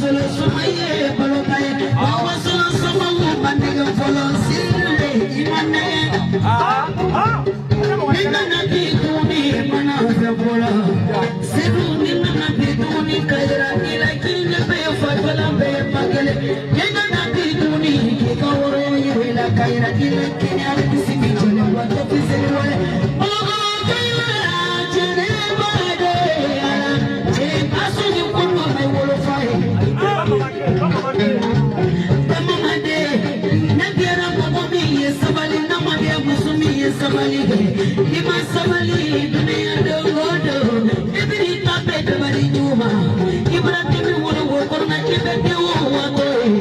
solo sumaye balokaye bawa solo sumawu bandige fɔlɔ sirle imane ni nana bi tuguni mana fɛ bɔla sedu ni nana bi tuguni ka yira i la k'i ɲɛ bɛ fatɔla bɛɛ makelen ni nana bi tuguni k'i ka wɔrɔ yira i la ka yira i la k'i ni alikisi ni jɛnɛ wa tɛ fisiri wale mɔgɔ kɛlɛ jɛnɛ ba de ala cɛ asu ni kunu bɛ wolofa ye. Bamamade, ne kɛra mɔgɔ min ye sabali, n'a ma kɛ muso min ye sabali kɛ, i ma sabali dunuya don o don, i b'i ta bɛɛ dabali ɲuman, i bɔra dimi wolo wo kɔnɔ, i bɛ den wo wato ye.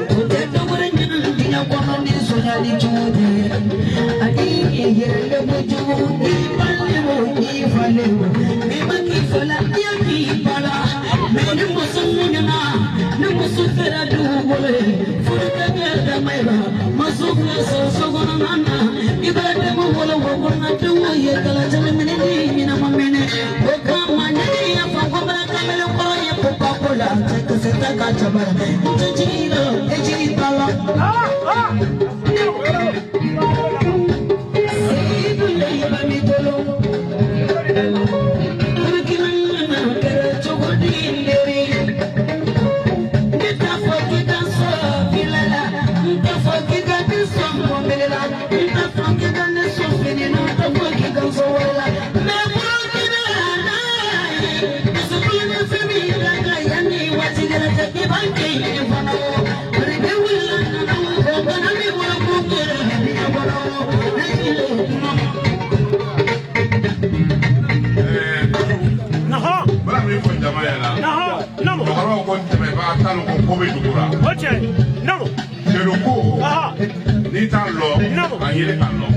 O tɛ dɔwɛrɛ ɲini diɲɛ kɔnɔ ni sonyali cogo tɛ, ani i yɛrɛ lebu cogo, i balimaw i falew, n'i ma k'i fa la, i ye k'i ba la, mɛ ni muso muɲuna, ni muso kɛra dugukolo ye, furu tɛ kɛ dama ye, muso ka sɔrɔ so kɔnɔna na, i bɛ denw wolo wo kɔnɔ, denw ye kalajɛ minɛ ni ɲɛnama minɛ, o kama ne y'a fɔ ko bala kamalen kɔrɔ ye ko ba ko la, cɛ kisɛ tɛ ka jaba la, n tɛ jigin la, e jigin t'a la. Seyidu le bɛ min bolo. Burukina nana kɛra cogo di leri? Ne t'a fɔ k'i ka sɔn villa la, n t'a fɔ k'i ka ne sɔn mɔbili la, n t'a fɔ k'i ka ne sɔn fini na, n t'a fɔ k'i ka sɔn wari la. Mɛ Burukina na ye, dusukun bɛ fɛn min da ka yanni waati gɛlɛn cɛ, i b'a kɛ yen fana o. Bari ne wulila nana o bana min wolo ko kɛra diɲɛ kɔnɔ, ne yɛrɛ kuma. Bala min fɔ jama ɲɛna, cɛkɔrɔbaw ko tɛmɛbaga tan ko ko bɛ dugu la. Sedu ko n'i t'a lɔ, a ɲini k'a lɔ.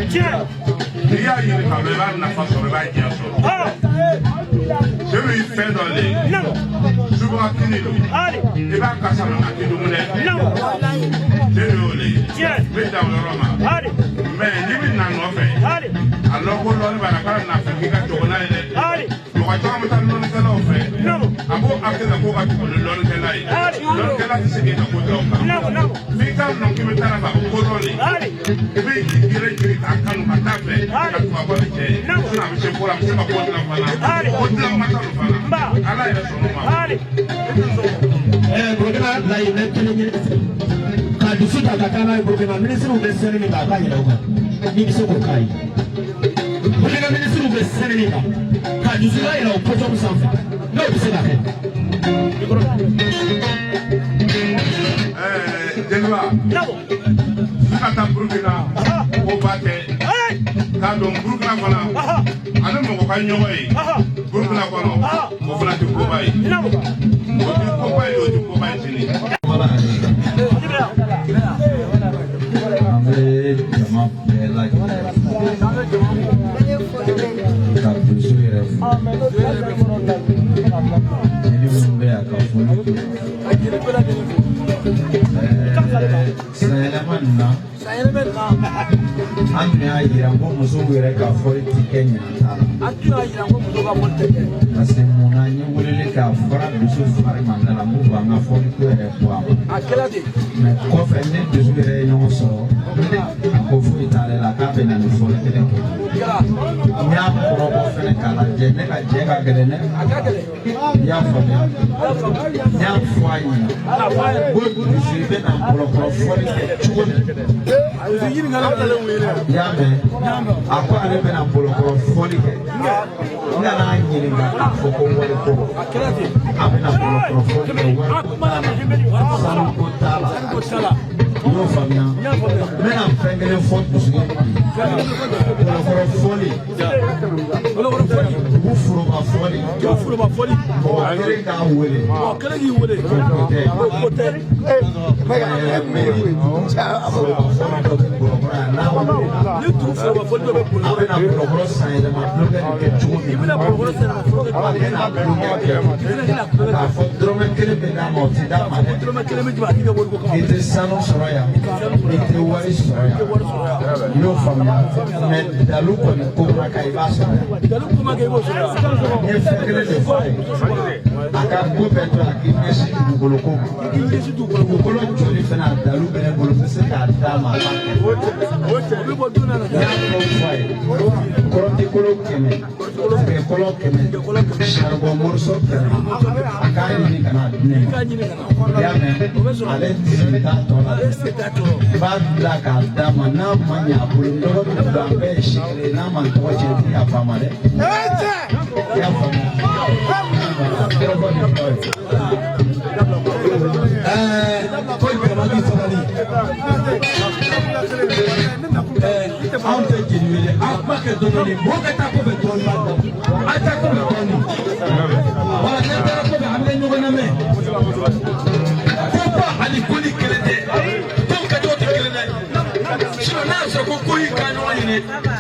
N'i y'a ɲini k'a lɔ, i b'a nafa sɔrɔ, i b'a diya sɔrɔ. Sedu ye fɛn dɔ le ye, subaga kini don, i b'a kasa lɔ a tɛ dumuni. Sedu y'o le ye, n bɛ dan o yɔrɔ ma. Mɛ n'i bɛ na nɔfɛ, a lɔ ko lɔnni b'a la, k'a na fɛ k'i ka jogo n'a ye dɛ. Mɔgɔ caman bɛ taa lɔnnikɛlaw fɛ, a b'o hakili la k'o ka tugu ni lɔnnikɛla ye. Lɔnnikɛla tɛ se k'i ka ko dɔn kan. F'i k'a dɔn k'i bɛ taa la k'a fɔ ko dɔn de. I bɛ yɛrɛ jigin k'a kanu ka taa fɛ ka tugu a kɔ ni cɛ ye. Sinon a bɛ se ko la, a bɛ se ka ko dilan fana. Ko dilan masa don fana. Ala yɛrɛ sɔnn'o ma. Burukina layi bɛ kelen ɲini ka dusu ta ka taa n'a ye Burukina minisiriw bɛ sɛni min kan, a k'a yɛlɛ o kan n'i bɛ se k'o k'a ye. Burukina minisiriw bɛ sɛni min kan ka dusu la yɛlɛ o podium sanfɛ, n'o bɛ se ka kɛ. Jeliba, ne ka taa Burukina ko ba tɛ k'a don Burukina fana ani mɔgɔ ka ɲɔgɔn ye Burukina kɔnɔ, o fana tɛ koba ye. O tɛ koba ye, o tɛ koba ye sini. An bɛ jama bɛɛ lajɛlen ka dusu yɛrɛ fo, jeli minnu bɛ yan ka foli kɛ. Sanyɛlɛma nin na, an tun y'a yira ko musow yɛrɛ ka fɔli ti kɛ ɲinan ta la, parce que mun na, n ye weleli kɛ, a fɔra dusu fari ma da la n b'u an ka fɔli ko yɛrɛ bɔ a ma. Mɛ kɔfɛ ne dusu yɛrɛ ye ɲɔgɔn sɔrɔ, a ko foyi t'ale la, k'a bɛ na ni fɔli kelen kɛ. N y'a kɔrɔbɔ fɛnɛ k'a lajɛ, ne ka jɛ ka gɛlɛn dɛ, i y'a faamuya. N y'a fɔ a ɲɛna ko dusu, i bɛ na bɔlɔkɔrɔ fɔli kɛ cogo di? I y'a mɛn, a ko ale bɛna bɔlɔkɔrɔ fɔli kɛ. N nana a ɲininka k'a fɔ ko wari ko, a bɛna bɔlɔkɔrɔ fɔli kɛ, wari ko t'a la, sanu ko t'a la, i y'o faamuya. N bɛna fɛn kelen fɔ dusu ye bi: bɔlɔkɔrɔ fɔli, dugu foroba fɔli, mɔgɔ kelen k'a wele, o ko tɛ. Foroba fɔli dɔ bɛ bɔlɔkɔrɔ yan, n'a welela, a bɛna bɔlɔkɔrɔ san yɛlɛma tulonkɛ nin kɛ cogo min, a bɛna tulonkɛ kɛ k'a fɔ dɔrɔmɛ kelen bɛ d'a ma, o tɛ d'a ma dɛ. I tɛ sanu sɔrɔ yan, i tɛ wari sɔrɔ yan, i y'o faamuya. Mɛ dalu kɔni ko ma kan, i b'a sɔrɔ yan. N ye fɛn kelen de fɔ a ye, a ka ko bɛɛ to a k'i ɲɛsin dugukolo ko ma. Dugukolo jɔli fana a dalu bɛ ne bolo, n bɛ se k'a d'a ma a b'a kɛ. N y'a fɔ a ye, kɔrɔtikolo 100, tigɛkɔlɔ 100, saribɔn morceau 100, a k'a ɲini ka n'a di ne ma. I y'a mɛn, ale sen t'a tɔ la dɛ. I b'a bila k'a d'a ma, n'a ma ɲɛ a bolo, n dɔgɔnin don, an bɛɛ ye si kelen ye, n'a ma n tɔgɔ tiɲɛ, n tɛ yafa a ma dɛ. I y'a faamuya? Kɔrɔfɔ de filɛ o ye. Ko jama k'i sabali. Anw tɛ jeli wele, an kuma kɛ dɔɔni dɔɔni, mɔgɔ ka taa kɔfɛ dɔɔni b'a dɔn, a taa kɔfɛ dɔɔni, wala n'an taara kɔfɛ an bɛ ɲɔgɔn lamɛn. Ko ba ani koli kelen tɛ, dɔw kɛcogo tɛ kelen dɛ. Sinon n'a y'a sɔrɔ ko ko y'i ka ɲɔgɔn ɲini,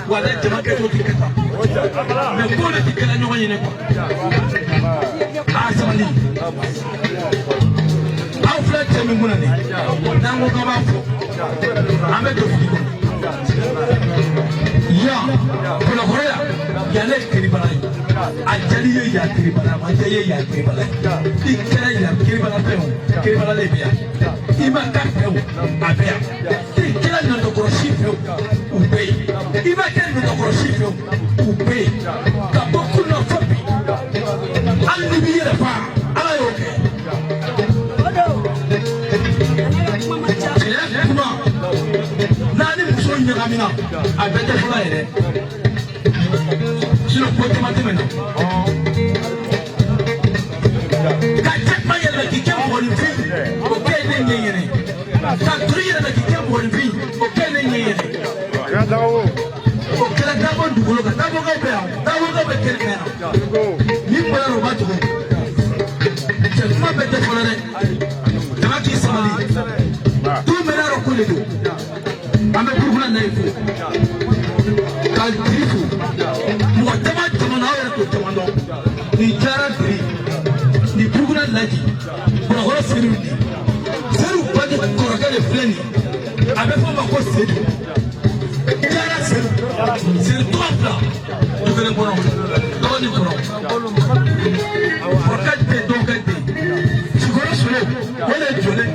wala jama kɛcogo tɛ kɛ tan, mais ko de tɛ kɛla ɲɔgɔn ɲini quoi. A sabali, aw filɛ cɛ min kunna nin, n'an ko k'an b'a fɔ, an bɛ don fili kɔnɔ. Yan Kɔlɔkɔrɔ yan, yan ne ye kiribala ye, a jali ye yan kiribala, a ma diya ye yan kiribala ye. I kɛra yan kiribala fɛ o, kiribala de bɛ yan, i ma k'a fɛ o, a bɛ yan. I kɛra ɲɔntɔkɔrɔsi fɛ o, u bɛ yen. I ma kɛ ɲɔntɔkɔrɔsi fɛ o, u bɛ yen. Ka bɔ kunun na fo bi, hali n'i b'i yɛrɛ fa, Ala y'o kɛ. Cɛya kuma n'a ni muso ɲagamina, a bɛɛ tɛ fɔlɔ yɛrɛ, sinon ko caman tɛmɛna. Ka cɛ kuma yɛlɛma k'i kɛ mɔgɔninfin, o kɛ ne ɲɛ ɲɛnɛ. Ka turu yɛlɛma k'i kɛ mɔgɔninfin, o kɛ ne ɲɛ ɲɛnɛ. O kɛra Dabo dugukolo kan, Dabokaw bɛ yan, Dabokaw bɛ kɛnɛ kan yan. Ni bɔra o b'a tugu. Cɛ kuma bɛɛ tɛ fɔlɔ dɛ, jama k'i sabali. Du mɛnna yɔrɔ ko de don. An bɛ Burukina na ye fo ka jiri fo, mɔgɔ caman caman na, aw yɛrɛ t'o caman dɔn. Nin diyara diri nin Burukina laji Kɔlɔkɔrɔ Sedu, nin Sedu bange kɔrɔkɛ de filɛ nin ye, a bɛ fɔ o ma ko Sedu diyara Sedu. Sedu tɔgɔ fila du kelen kɔnɔ, dɔgɔ ni kɔrɔ, kɔrɔkɛ tɛ, dɔgɔkɛ tɛ. Sikɔrɔ Solo o de ye jɔlen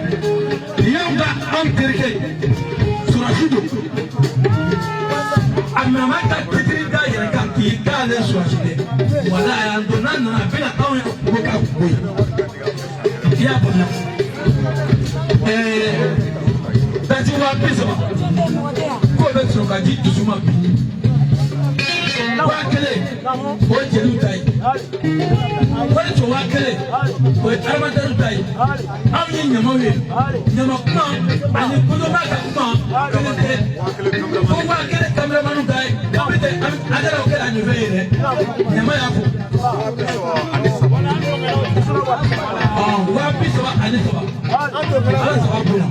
nin y'anw ka anw terikɛ ye, sɔrɔsi don. A nana ka titiri da yɛrɛ kan k'i k'ale sɔrɔsi dɛ, wala a y'an don n'a nana a bɛna anw yɛrɛ kungo k'a kungo ye. I y'a faamuya? Dasi 30,000 k'o bɛ sɔrɔ ka di dusu ma bi. 1000 o ye jeliw ta ye, wari jɔ 1000 o ye adamadenw ta ye. Anw ye ɲamaw ye, ɲama kuma ani kodɔnba ka kuma kelen tɛ. Ko 1000 kameramaniw ta ye, an bɛ tɛ an yɛrɛ o kɛra a ɲɛfɛ ye dɛ, ɲama y'a fɔ. 33,000, Ala saba bonya.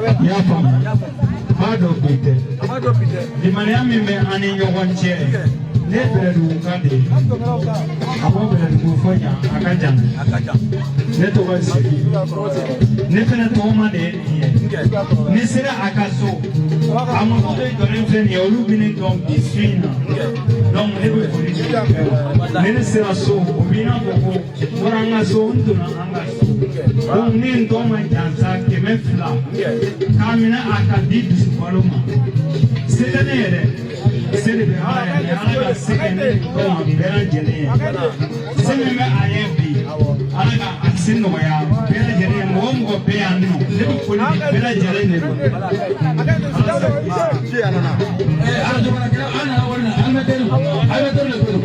I y'a faamu? M'a dɔn bi tɛ. Limaniya min bɛ an ni ɲɔgɔn cɛ, ne Bɛlɛdugu kan de ye. A bɔ Bɛlɛdugu fɔ yan, a ka jan. Ne tɔgɔ ye Segi. Ne fɛnɛ tɔgɔma de ye nin ye. Ni sera a ka so, a muso de jɔlen filɛ nin ye, olu bɛ ne dɔn bi su in na. Donc ne bɛ foli di bɛɛ ma. Ni ne sera so, o b'i n'a fɔ ko n bɔra an ka so, n donna an ka so. Donc ne n tɔ ma jansa 200 k'a minɛ a ka di dusubalo ma. Se tɛ ne ye dɛ, se de bɛ Ala ye, Ala ka se kɛ ne tɔ ma bɛɛ lajɛlen ye. Se min bɛ a ye bi, Ala ka a se nɔgɔya bɛɛ lajɛlen ye. Mɔgɔ mɔgɔ bɛ yan nɔ, ne bɛ foli di bɛɛ lajɛlen de ma. Arajo baarakɛla, an nana wari la, alimatɛriw alimatɛriw de ko don.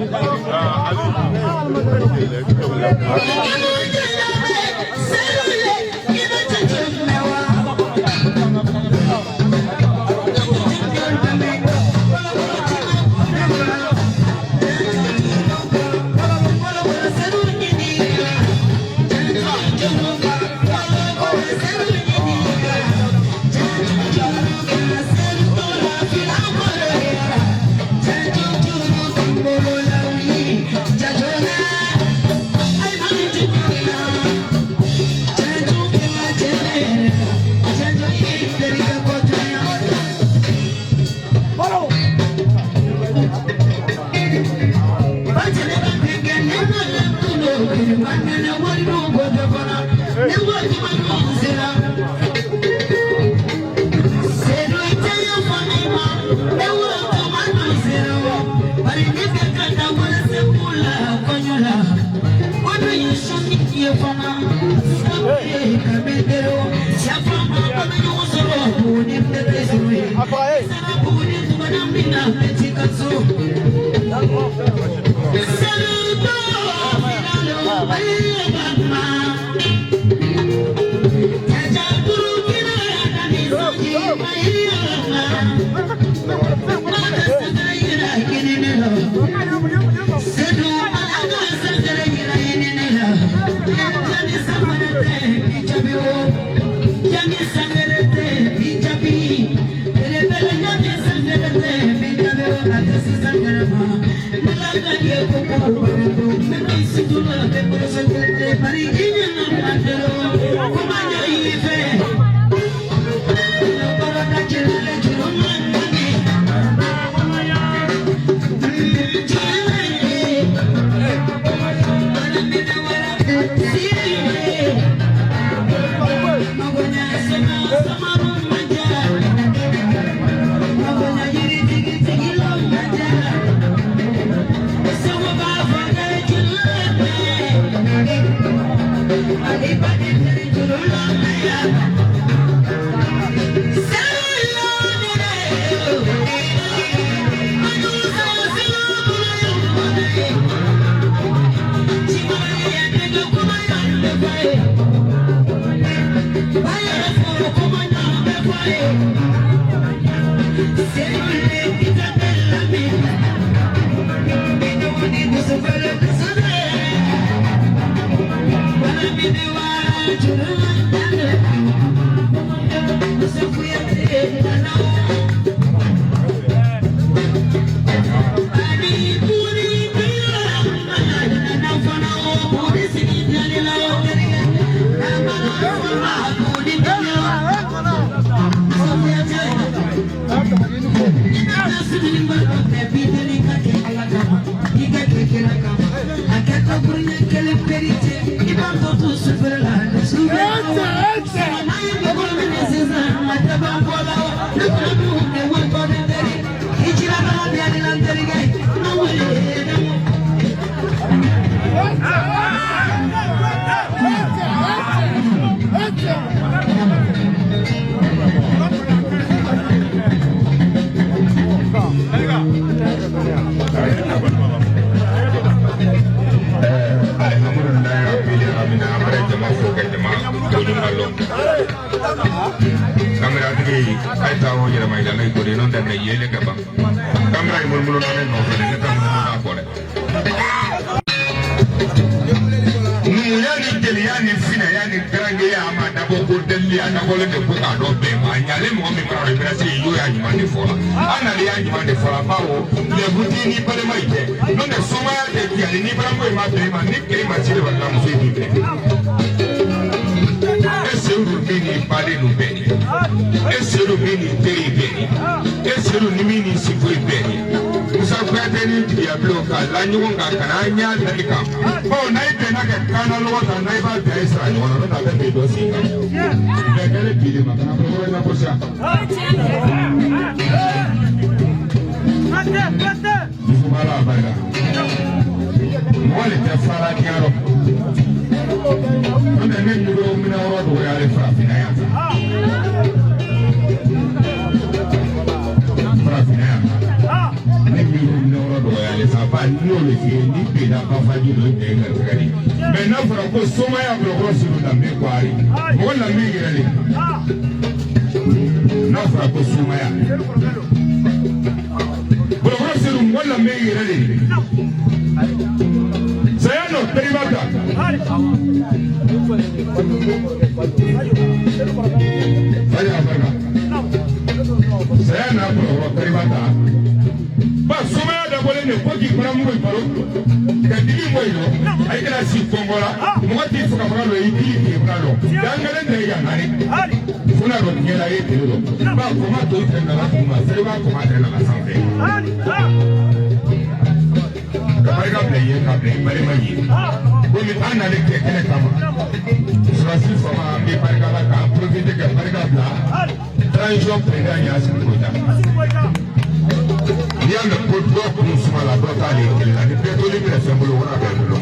tɛ fɛn bolo wara bɛ bolo.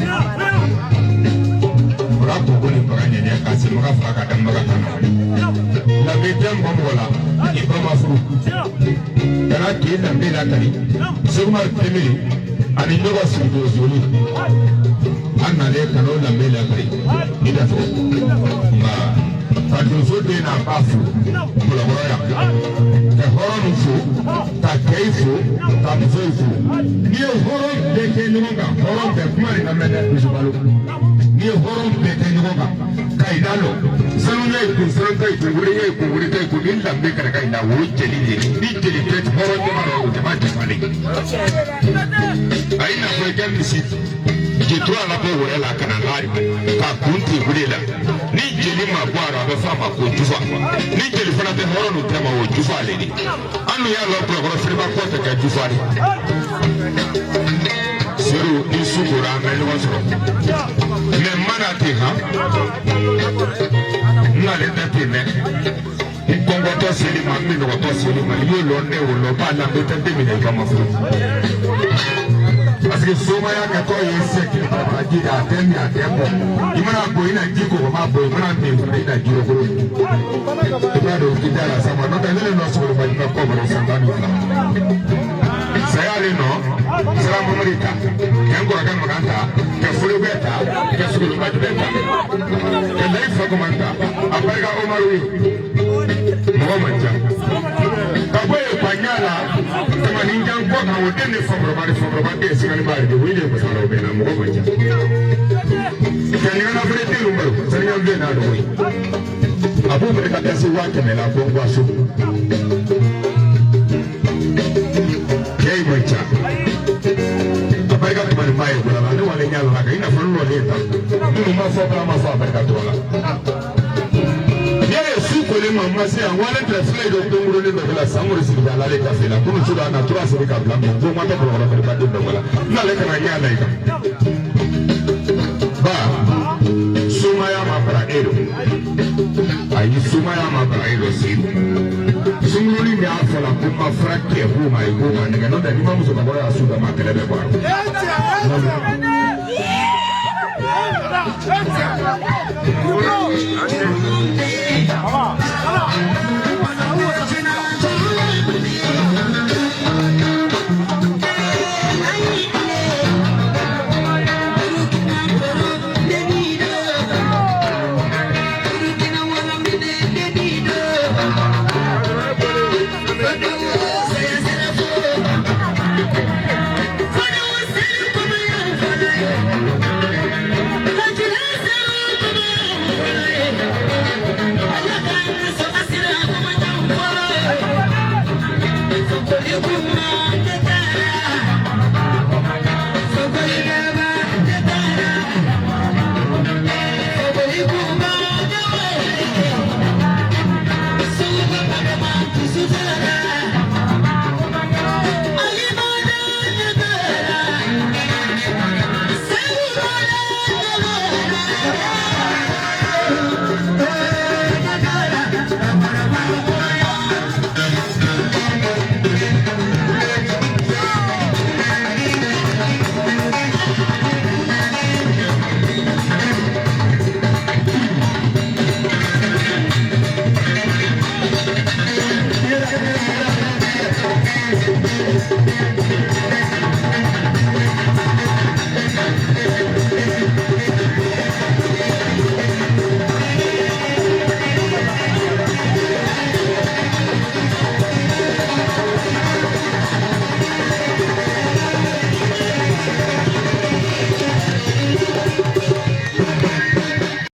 O la koko ni bagan ɲɛɲɛ ka se maga faga ka da maga kan na. Lambe tɛ mɔgɔ mɔgɔ la i ba ma furu. Kana k'i lambe lakali. Sekumari Tembeli ani ɲɔgɔn sigi zoli. An nalen ka n'o lambe lakali. I da fɔ. Nka ka donso den n'a ba fo Kulukɔrɔ yan. Ka hɔrɔn fo, ka kɛ fo, ka muso fo. N'i ye hɔrɔn bɛɛ kɛ ɲɔgɔn kan, hɔrɔn bɛɛ kuma de ka mɛn dɛ dusubalo. N'i ye hɔrɔn bɛɛ kɛ ɲɔgɔn kan, ka i da lɔ. Sanuya ye kun, sanu ta ye kun, wele ye kun, wele ta ye kun, ni lambe kɛra ka i la, o ye jeli de ye. Ni jeli tɛ hɔrɔn jama la, o jama jafalen. A ye n'a fɔ i ka misi jitura labɔ wɛrɛ la ka na n'a ka kun t'i wele la. Ni jeli ma bɔ a rɔ, a bɛ fɔ a ma ko jufa. Ni jeli fana tɛ hɔrɔn dun tɛ ma, o jufa ale de. An dun y'a lɔ Kulukɔrɔ firiba kɔ tɛ kɛ jufa de. Seru ni su kora an bɛ ɲɔgɔn sɔrɔ. Mɛ n ma na ten han. N nalen tɛ ten dɛ. N kɔngɔtɔ seli ma, n minɔgɔtɔ seli ma, i y'o lɔ ne y'o lɔ, b'a lambe tɛ den minɛ i ka ma furu. Parce que somaya kɛtɔ ye se kile baraji de a tɛ min a tɛ bɔ. I mana bɔ i na ji ko o ma bɔ i mana min fana i na ji kolo. I b'a dɔn k'i da la sa ma n'o tɛ ne nɔ sɔgɔma i ka kɔ bɔra san 12. Saya le nɔ sira mamadi ta kɛ n kɔrɔkɛ makan ta kɛ folobɛ ta kɛ sogolomajubɛ ta kɛ layi fakoma ta a barika Omaru ye mɔgɔ man ca. Ka bɔ yen ka ɲa la tamaninjan kɔ kan o den de fakɔrɔba de fakɔrɔba den siganiba de o ye masa la o bɛ na mɔgɔ man ca. Ka ɲɔgɔn fana den ninnu balo saniya bɛ n'a dɔgɔ ye. A b'o minɛ ka taa se 100,000 la ko n ka so. Cɛ in man ca. A barika tuma ni maa ye ko la ne wale ɲa la ka i n'a fɔ n lɔlen ta. Minnu ma fɔ ma fɔ a barika tɔ la. Su kolen ma ma se yan wale tɛ filɛ dɔ donkurunin dɔ la Samori sigi bɛ alale kafe la komi su a na tura sigi ka bila mɛ ko ma tɛ Kulukɔrɔ fana ba den dɔ la n'ale kana ɲɛ la i kan. Ba sumaya ma bara e do ayi sumaya ma bara e do seyidu sunkurunin de y'a fɔ la ko ma fara kɛ k'o ma ye k'o ma nɛgɛ n'o tɛ n'i ma muso ka bɔ y'a su da ma kɛlɛ bɛ bɔ a rɔ. You.